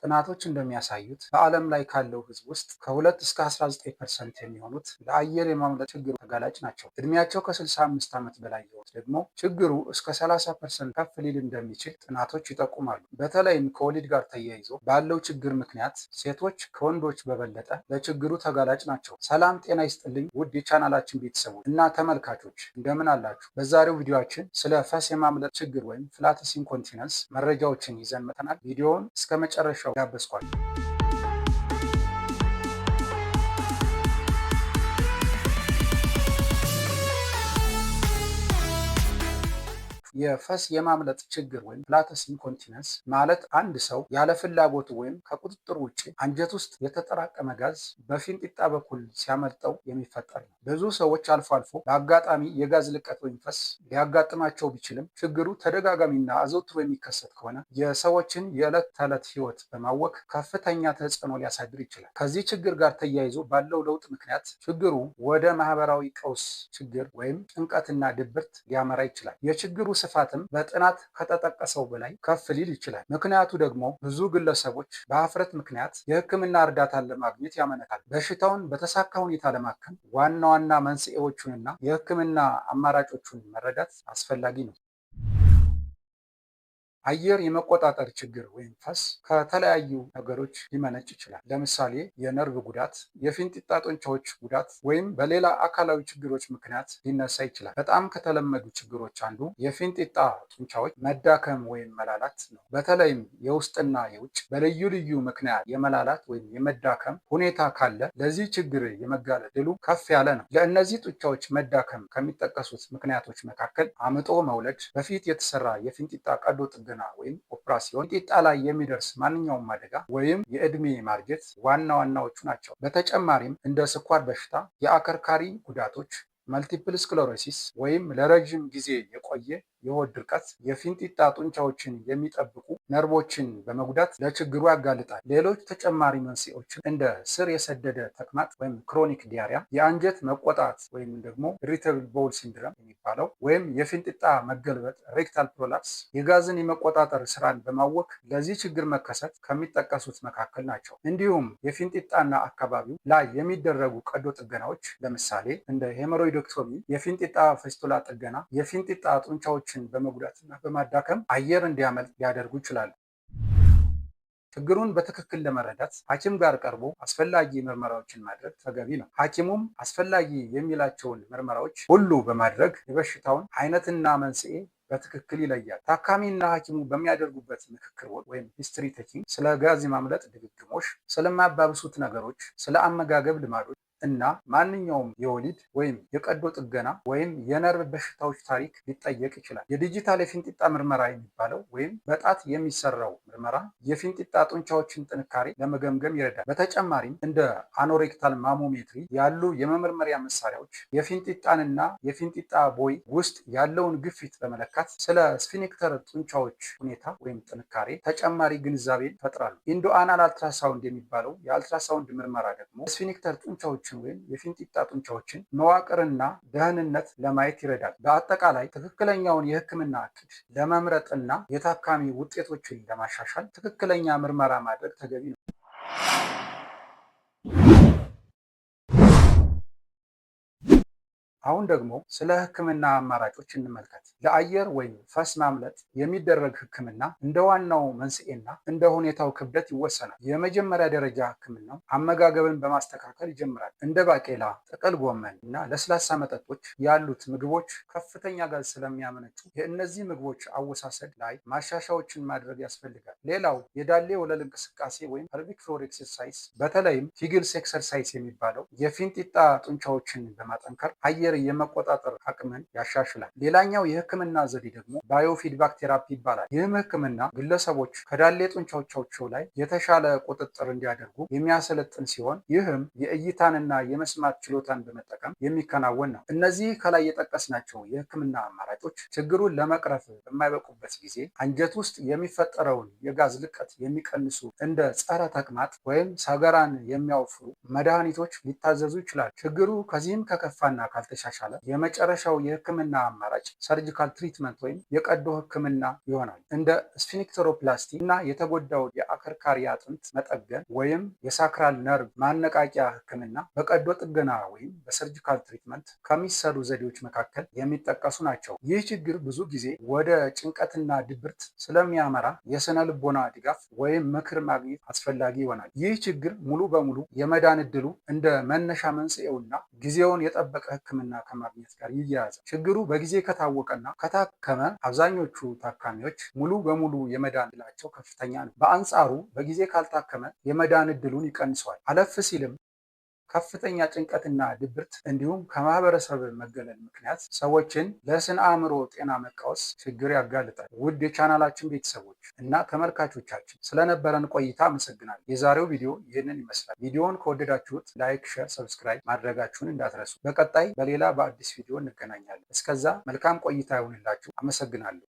ጥናቶች እንደሚያሳዩት በዓለም ላይ ካለው ሕዝብ ውስጥ ከ2 እስከ 19% የሚሆኑት ለአየር የማምለጥ ችግሩ ተጋላጭ ናቸው። እድሜያቸው ከ65 ዓመት በላይ የሆኑት ደግሞ ችግሩ እስከ 30% ከፍ ሊል እንደሚችል ጥናቶች ይጠቁማሉ። በተለይም ከወሊድ ጋር ተያይዞ ባለው ችግር ምክንያት ሴቶች ከወንዶች በበለጠ ለችግሩ ተጋላጭ ናቸው። ሰላም ጤና ይስጥልኝ ውድ የቻናላችን ቤተሰቦች እና ተመልካቾች፣ እንደምን አላችሁ? በዛሬው ቪዲዮአችን ስለ ፈስ የማምለጥ ችግር ወይም flatus incontinence መረጃዎችን ይዘን መጥተናል። ቪዲዮውን እስከ መጨረሻው ጋበዝኳችሁ። የፈስ የማምለጥ ችግር ወይም flatus incontinence ማለት አንድ ሰው ያለ ፍላጎቱ ወይም ከቁጥጥር ውጭ አንጀት ውስጥ የተጠራቀመ ጋዝ በፊንጢጣ በኩል ሲያመልጠው የሚፈጠር ነው። ብዙ ሰዎች አልፎ አልፎ በአጋጣሚ የጋዝ ልቀት ወይም ፈስ ሊያጋጥማቸው ቢችልም፣ ችግሩ ተደጋጋሚና አዘውትሮ የሚከሰት ከሆነ የሰዎችን የዕለት ተዕለት ሕይወት በማወክ ከፍተኛ ተጽዕኖ ሊያሳድር ይችላል። ከዚህ ችግር ጋር ተያይዞ ባለው ለውጥ ምክንያት ችግሩ ወደ ማህበራዊ ቀውስ ችግር ወይም ጭንቀትና ድብርት ሊያመራ ይችላል። የችግሩ ስፋትም በጥናት ከተጠቀሰው በላይ ከፍ ሊል ይችላል። ምክንያቱ ደግሞ ብዙ ግለሰቦች በሀፍረት ምክንያት የሕክምና እርዳታን ለማግኘት ያመነታል። በሽታውን በተሳካ ሁኔታ ለማከም ዋና ዋና መንስኤዎቹንና የሕክምና አማራጮቹን መረዳት አስፈላጊ ነው። አየር የመቆጣጠር ችግር ወይም ፈስ ከተለያዩ ነገሮች ሊመነጭ ይችላል። ለምሳሌ የነርቭ ጉዳት፣ የፊንጢጣ ጡንቻዎች ጉዳት ወይም በሌላ አካላዊ ችግሮች ምክንያት ሊነሳ ይችላል። በጣም ከተለመዱ ችግሮች አንዱ የፊንጢጣ ጡንቻዎች መዳከም ወይም መላላት ነው። በተለይም የውስጥና የውጭ በልዩ ልዩ ምክንያት የመላላት ወይም የመዳከም ሁኔታ ካለ ለዚህ ችግር የመጋለጥ ዕድሉ ከፍ ያለ ነው። ለእነዚህ ጡንቻዎች መዳከም ከሚጠቀሱት ምክንያቶች መካከል አምጦ መውለድ፣ በፊት የተሰራ የፊንጢጣ ቀዶ ጥገና ወይም ኦፕራሲዮን፣ ፊንጢጣ ላይ የሚደርስ ማንኛውም አደጋ ወይም የእድሜ ማርጀት ዋና ዋናዎቹ ናቸው። በተጨማሪም እንደ ስኳር በሽታ፣ የአከርካሪ ጉዳቶች፣ multiple sclerosis ወይም ለረጅም ጊዜ የቆየ የሆድ ድርቀት የፊንጢጣ ጡንቻዎችን የሚጠብቁ ነርቮችን በመጉዳት ለችግሩ ያጋልጣል። ሌሎች ተጨማሪ መንስኤዎችም እንደ ስር የሰደደ ተቅማጥ ወይም chronic diarrhea፣ የአንጀት መቆጣት ወይም ደግሞ irritable bowel syndrome የሚባለው ወይም የፊንጢጣ መገልበጥ rectal prolapse የጋዝን የመቆጣጠር ስራን በማወክ ለዚህ ችግር መከሰት ከሚጠቀሱት መካከል ናቸው። እንዲሁም የፊንጢጣና አካባቢው ላይ የሚደረጉ ቀዶ ጥገናዎች፣ ለምሳሌ እንደ hemorrhoidectomy፣ የፊንጢጣ ፌስቱላ ጥገና የፊንጢጣ ጡንቻዎችን በመጉዳትና በማዳከም አየር እንዲያመልጥ ሊያደርጉ ይችላሉ። ችግሩን በትክክል ለመረዳት ሐኪም ጋር ቀርቦ አስፈላጊ ምርመራዎችን ማድረግ ተገቢ ነው። ሐኪሙም አስፈላጊ የሚላቸውን ምርመራዎች ሁሉ በማድረግ የበሽታውን አይነትና መንስኤ በትክክል ይለያል። ታካሚና ሐኪሙ በሚያደርጉበት ምክክር ወይም history taking ስለ ጋዝ የማምለጥ ድግግሞሽ፣ ስለማያባብሱት ነገሮች፣ ስለ አመጋገብ ልማዶች እና ማንኛውም የወሊድ ወይም የቀዶ ጥገና ወይም የነርቭ በሽታዎች ታሪክ ሊጠየቅ ይችላል። የዲጂታል የፊንጢጣ ምርመራ የሚባለው ወይም በጣት የሚሰራው ምርመራ የፊንጢጣ ጡንቻዎችን ጥንካሬ ለመገምገም ይረዳል። በተጨማሪም እንደ anorectal manometry ያሉ የመመርመሪያ መሳሪያዎች የፊንጢጣንና የፊንጢጣ ቦይ ውስጥ ያለውን ግፊት በመለካት ስለ sphincter ጡንቻዎች ሁኔታ ወይም ጥንካሬ ተጨማሪ ግንዛቤን ይፈጥራሉ። Endoanal ultrasound የሚባለው የአልትራሳውንድ ምርመራ ደግሞ sphincter ጡንቻዎችን ወይም የፊንጢጣ ጡንቻዎችን መዋቅርና ደህንነት ለማየት ይረዳል። በአጠቃላይ ትክክለኛውን የሕክምና እቅድ ለመምረጥና የታካሚ ውጤቶችን ለማሻሻል ትክክለኛ ምርመራ ማድረግ ተገቢ ነው። አሁን ደግሞ ስለ ህክምና አማራጮች እንመልከት። ለአየር ወይም ፈስ ማምለጥ የሚደረግ ህክምና እንደ ዋናው መንስኤና እንደ ሁኔታው ክብደት ይወሰናል። የመጀመሪያ ደረጃ ህክምናው አመጋገብን በማስተካከል ይጀምራል። እንደ ባቄላ፣ ጥቅል ጎመን እና ለስላሳ መጠጦች ያሉት ምግቦች ከፍተኛ ጋዝ ስለሚያመነጩ የእነዚህ ምግቦች አወሳሰድ ላይ ማሻሻያዎችን ማድረግ ያስፈልጋል። ሌላው የዳሌ ወለል እንቅስቃሴ ወይም pelvic floor exercise፣ በተለይም Kegels exercise የሚባለው የፊንጢጣ ጡንቻዎችን በማጠንከር አየር የመቆጣጠር አቅምን ያሻሽላል። ሌላኛው የህክምና ዘዴ ደግሞ biofeedback therapy ይባላል። ይህም ህክምና ግለሰቦች ከዳሌ ጡንቻዎቻቸው ላይ የተሻለ ቁጥጥር እንዲያደርጉ የሚያሰለጥን ሲሆን፣ ይህም የእይታንና የመስማት ችሎታን በመጠቀም የሚከናወን ነው። እነዚህ ከላይ የጠቀስናቸው የህክምና አማራጮች ችግሩን ለመቅረፍ በማይበቁበት ጊዜ አንጀት ውስጥ የሚፈጠረውን የጋዝ ልቀት የሚቀንሱ እንደ ጸረ ተቅማጥ ወይም ሰገራን የሚያወፍሩ መድኃኒቶች ሊታዘዙ ይችላሉ። ችግሩ ከዚህም ከከፋና ካልተሻለ ካልተሻሻለ የመጨረሻው የህክምና አማራጭ surgical treatment ወይም የቀዶ ህክምና ይሆናል። እንደ sphincteroplasty እና የተጎዳው የአከርካሪ አጥንት መጠገን ወይም የ sacral ነርቭ ማነቃቂያ ህክምና በቀዶ ጥገና ወይም በ surgical treatment ከሚሰሩ ዘዴዎች መካከል የሚጠቀሱ ናቸው። ይህ ችግር ብዙ ጊዜ ወደ ጭንቀትና ድብርት ስለሚያመራ የስነ ልቦና ድጋፍ ወይም ምክር ማግኘት አስፈላጊ ይሆናል። ይህ ችግር ሙሉ በሙሉ የመዳን እድሉ እንደ መነሻ መንስኤውና ጊዜውን የጠበቀ ህክምና ከማግኘት ጋር ይያያዛል። ችግሩ በጊዜ ከታወቀና ከታከመ አብዛኞቹ ታካሚዎች ሙሉ በሙሉ የመዳን እድላቸው ከፍተኛ ነው። በአንጻሩ በጊዜ ካልታከመ የመዳን እድሉን ይቀንሰዋል። አለፍ ሲልም ከፍተኛ ጭንቀትና ድብርት እንዲሁም ከማህበረሰብ መገለል ምክንያት ሰዎችን ለስነ አእምሮ ጤና መቃወስ ችግር ያጋልጣል። ውድ የቻናላችን ቤተሰቦች እና ተመልካቾቻችን ስለነበረን ቆይታ አመሰግናለሁ። የዛሬው ቪዲዮ ይህንን ይመስላል። ቪዲዮውን ከወደዳችሁት like፣ share፣ subscribe ማድረጋችሁን እንዳትረሱ። በቀጣይ በሌላ በአዲስ ቪዲዮ እንገናኛለን። እስከዛ መልካም ቆይታ ይሁንላችሁ። አመሰግናለሁ።